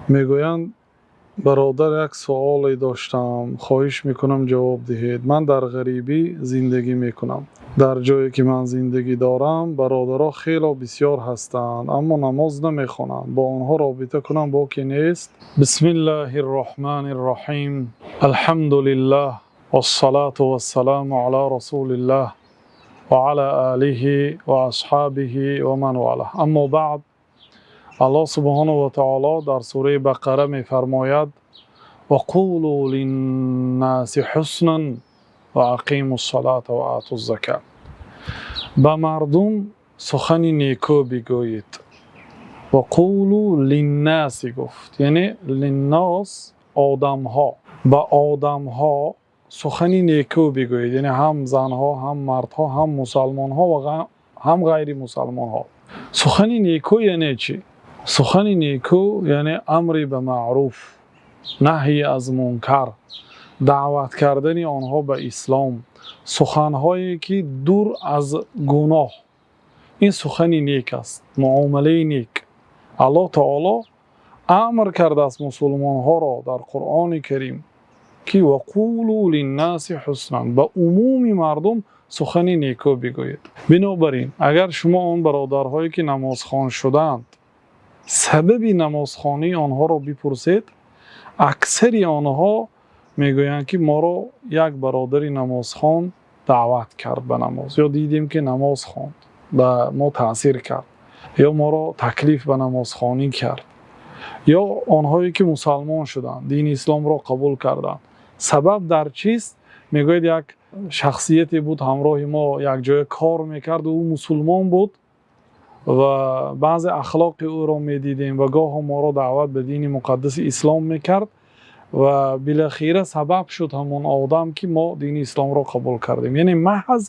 Мегӯянд: «Бародар, як суоле доштам, хоҳиш мекунам, ҷавоб диҳед. Ман дар ғарибӣ зиндагӣ мекунам. Дар ҷое ки ман зиндагӣ дорам, бародаро хело бисёр ҳастанд, аммо намоз намехонанд. Бо онҳо робита кунам, боке нест?» Бисмиллаҳи рраҳмани рраҳим. Алҳамду лиллаҳ вассалату вассаламу ала расулиллаҳ ва ала олиҳи ва асҳобиҳи ва ман валаҳ. Аммо баъд, Аллоҳ субҳонаҳу ва таоло дар сураи Бақара мефармояд: «Ва қулу линнаси ҳуснан ва ақиму ссалата ва ату ззака». Ба мардум сухани некӯ бигӯед. Ва қулу линнаси гуфт, яъне линнос, одамҳо, ба одамҳо сухани некӯ бигӯед, яъне ҳам занҳо, ҳам мардҳо, ҳам мусалмонҳо ва ҳам ғайримусалмонҳо. Сухани некӯ яъне чӣ? Сухани некӯ яъне амри ба маъруф, наҳйи аз мункар, даъват кардани онҳо ба ислом, суханҳое ки дур аз гуноҳ. Ин сухани нек аст, муомилаи нек. Аллоҳ таоло амр кардааст мусулмонҳоро дар Қуръони Карим, ки «ва қулу линнаси ҳуснан», ба умуми мардум сухани некӯ бигӯед. Бинобар ин, агар шумо он бародарҳое ки намозхон шудаанд, сабаби намозхонии онҳоро бипурсед, аксари онҳо мегӯянд, ки моро як бародари намозхон даъват кард ба намоз, ё дидем, ки намоз хонд, ба мо таъсир кард, ё моро таклиф ба намозхонӣ кард. Ё онҳое ки мусалмон шуданд, дини исломро қабул карданд, сабаб дар чист? Мегӯяд, як шахсияте буд, ҳамроҳи мо якҷоя кор мекард, ӯ мусулмон буд ва баъзе ахлоқи ӯро медидем ва гоҳо моро даъват ба дини муқаддаси ислом мекард ва билохира сабаб шуд ҳамон одам, ки мо дини исломро қабул кардем. Яъне маҳз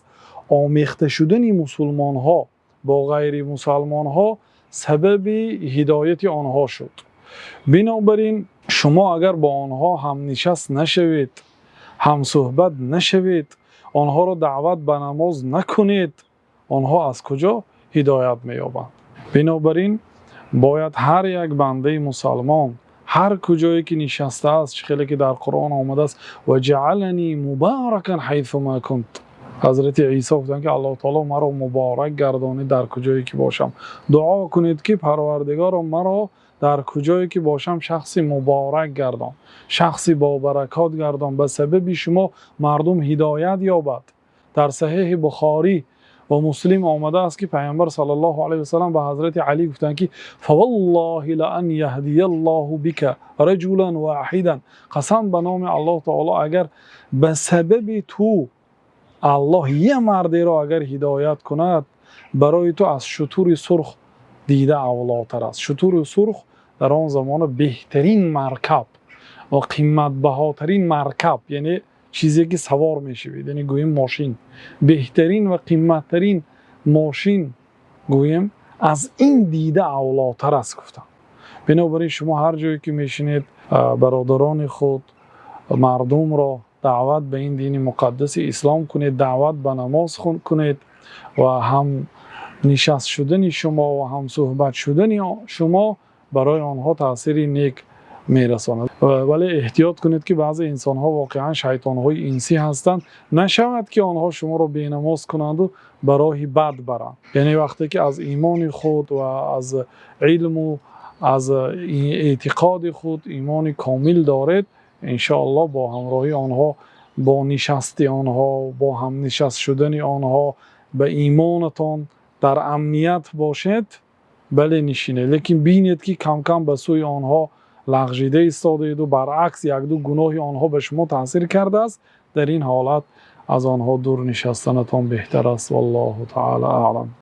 омехта шудани мусулмонҳо бо ғайримусалмонҳо сабаби ҳидояти онҳо шуд. Бинобар ин, шумо агар бо онҳо ҳамнишаст нашавед, ҳамсӯҳбат нашавед, онҳоро даъват ба намоз накунед, онҳо аз куҷо ҳидоят меёбанд? Бинобар ин, бояд ҳар як бандаи мусалмон ҳар куҷое ки нишастааст, чӣ хеле ки дар Қуръон омадааст: «Ва ҷаалани муборакан ҳайсума кунт». Ҳазрати Исо гуфтанд, ки Аллоҳ таоло маро муборак гардонид дар куҷое ки бошам. Дуо кунед, ки Парвардигоро, маро дар куҷое ки бошам, шахси муборак гардон, шахси бобаракот гардон, ба сабаби шумо мардум ҳидоят ёбад. Дар Саҳеҳи Бухорӣ ва Муслим омадааст, ки Пайғамбар саллаллоҳу алайҳи васаллам ба ҳазрати Алӣ гуфтанд, ки «Фаваллоҳи лаан яҳдияллоҳу бика раҷулан воҳидан», қасам ба номи Аллоҳ таоло, агар ба сабаби ту Аллоҳ як мардеро агар ҳидоят кунад, барои ту аз шутури сурх дида авлотар аст. Шутури сурх дар он замона беҳтарин маркаб ва қиматбаҳотарин маркаб, яъне чизе ки савор мешавед, яъне гӯем мошин, беҳтарин ва қиматтарин мошин гӯем, аз ин дида авлотар аст, гуфтам. Бинобар ин, шумо ҳар ҷое ки мешинед, бародарони худ, мардумро даъват ба ин дини муқаддаси ислом кунед, даъват ба намоз кунед ва ҳам нишаст шудани шумо ва ҳамсӯҳбат шудани шумо барои онҳо таъсири нек мерасонад. Вале эҳтиёт кунед, ки баъзе инсонҳо воқеан шайтонҳои инсӣ ҳастанд. Нашавад, ки онҳо шуморо бенамоз кунанду ба роҳи бад баранд. Яъне вақте ки аз имони худ ва аз илму аз эътиқоди худ имони комил доред, иншоаллоҳ, бо ҳамроҳии онҳо, бо нишасти онҳо, бо ҳамнишаст шудани онҳо ба имонатон дар амният бошед, бале, нишинед. Лекин бинед, ки кам-кам ба сӯи онҳо лағжида истодаеду баръакс якду гуноҳи онҳо ба шумо таъсир кардааст, дар ин ҳолат аз онҳо дур нишастанатон беҳтар аст. Валлоҳу таъала аълам.